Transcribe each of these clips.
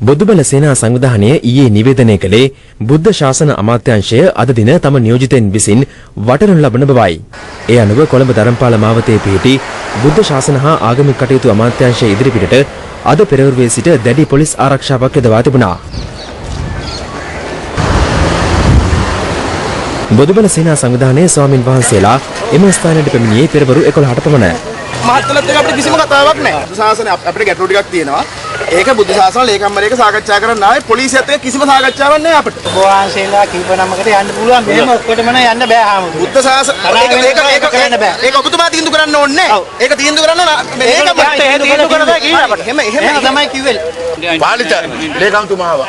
බොදුබල සේනා සංවිධානය ඊයේ නිවේදනය කළේ බුද්ධ ශාසන අමාත්‍යාංශය අද දින තම නියෝජිතයින් විසින් වටනු ලබන බවයි. ඒ අනුව කොළඹ ධරම්පාල මාවතේ පිහිටි බුද්ධ ශාසන හා ආගමික කටයුතු අමාත්‍යාංශය ඉදිරිපිටට අද පෙරවරුවේ සිට දැඩි පොලිස් ආරක්ෂාවක් යොදවා තිබුණා. බොදුබල සේනා සංවිධානයේ ස්වාමින් වහන්සේලා එම ස්ථානයට පැමිණියේ පෙරවරු 11ට පමණ. මහත්තලත් එක්ක අපිට කිසිම කතාවක් නැහැ. බුද්ධ ශාසනය අපිට ගැටලු ටිකක් තියෙනවා. ඒක බුද්ධ ශාසන ලේකම්වරයෙක් සාකච්ඡා කරන්න ආවේ පොලිසියත් එක්ක කිසිම සාකච්ඡාවක් නැහැ අපිට. ඔබ වහන්සේලා කීප නමකට යන්න පුළුවන්. මෙහෙම ඔක්කොටම නම් යන්න බෑ හාමුදුරුවෝ. බුද්ධ ශාසන ඒක ඒක ඒක කරන්න බෑ. ඒක ඔබතුමා තීන්දුව කරන්න ඕනේ නැහැ. ඒක තීන්දුව කරන්න ලේකම්වරයා තීන්දුව කරලා කිව්වේ අපට. එහෙම එහෙම එහෙම තමයි කිව්වේ. පාලිත ලේකම්තුමා ආවා.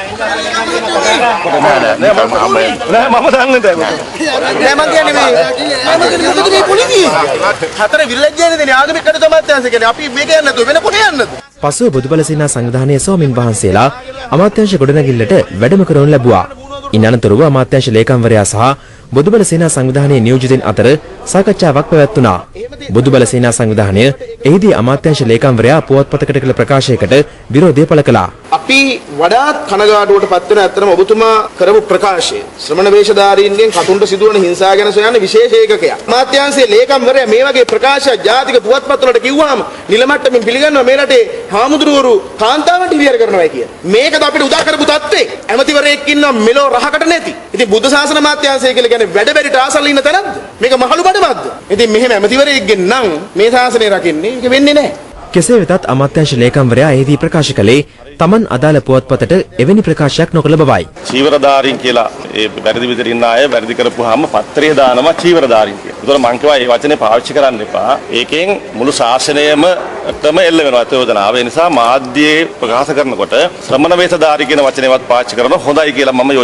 නෑ මම දන්නේ නැහැ. නෑ මං කියන්නේ මේ මම කියන්නේ මොකද මේ පොලිසිය? හතර විරලජ්ජයනේ දෙන්නේ ආගමික කටයුතු අමාත්‍යාංශ කියන්නේ. අපි මේක යන්නේ නැතුව වෙන කොහේ යන්නද? පසුව බොදුබල සේනා සංවිධානයේ ස්වාමින් වහන්සේලා අමාත්‍යාංශ ගොඩනැගිල්ලට වැඩම කරනු ලැබුවා. ඉන් අනතුරුව අමාත්‍යාංශ ලේකම්වරයා සහ බොදුබල සේනා සංවිධානයේ නියෝජිතයින් අතර සාකච්ඡාවක් පැවැත්වුණා. බොදුබල සේනා සංවිධානය එහිදී අමාත්‍යාංශ ලේකම්වරයා පුවත්පතකට කළ ප්‍රකාශයකට විරෝධය පළ කළා. අපි වඩාත් කනගාටුවට පත් වෙන ඇත්තටම ඔබතුමා කරපු ප්‍රකාශය ශ්‍රමණ වේශධාරීන්ගෙන් කතුන්ට සිදුවන හිංසා ගැන සොයන විශේෂ ඒකකයක්. අමාත්‍යාංශයේ ලේකම්වරයා මේ වගේ ප්‍රකාශයක් ජාතික පුවත්පත්වලට කිව්වහම නිල මට්ටමින් පිළිගන්නවා මේ රටේ හාමුදුරුවරු කාන්තාවන්ට හිරිහැර කරනවා කියලා. මේකද අපිට උදා කරපු තත්ත්වේ. ඇමතිවරයෙක් ඉන්නවා මෙලෝ රහකට නැති. ඉතින් බුද්ධ ශාසන අමාත්‍යාංශය කියලා කියන්නේ වැඩ බැරිට ආසල් ඉන්න තැනක්ද? මේක මහලු බඩමක්ද? ඉතින් මෙහෙම ඇමතිවරයෙක්ගෙන් නම් මේ ශාසනය රකින්නේ ඒක වෙන්නේ නැහැ. කෙසේ වෙතත් අමාත්‍යාංශ ලේකම්වරයා එහිදී ප්‍රකාශ කළේ තමන් අදාළ පුවත්පතට එවැනි ප්‍රකාශයක් නොකළ බවයි. චීවරධාරීන් කියලා ඒ වැරදි විදිහට ඉන්න අය වැරදි කරපුවාම පත්‍රයේ දානවා චීවරධාරීන් කියලා. ඒතකොට මං කිව්වා මේ වචනේ පාවිච්චි කරන්න එපා. ඒකෙන් මුළු ශාසනයම තම එල්ල වෙනවා යෝජනාව. ඒ නිසා මාධ්‍යයේ ප්‍රකාශ කරනකොට ශ්‍රමණ වේශධාරී කියන වචනේවත් පාවිච්චි කරන හොඳයි කියලා මම යෝජනා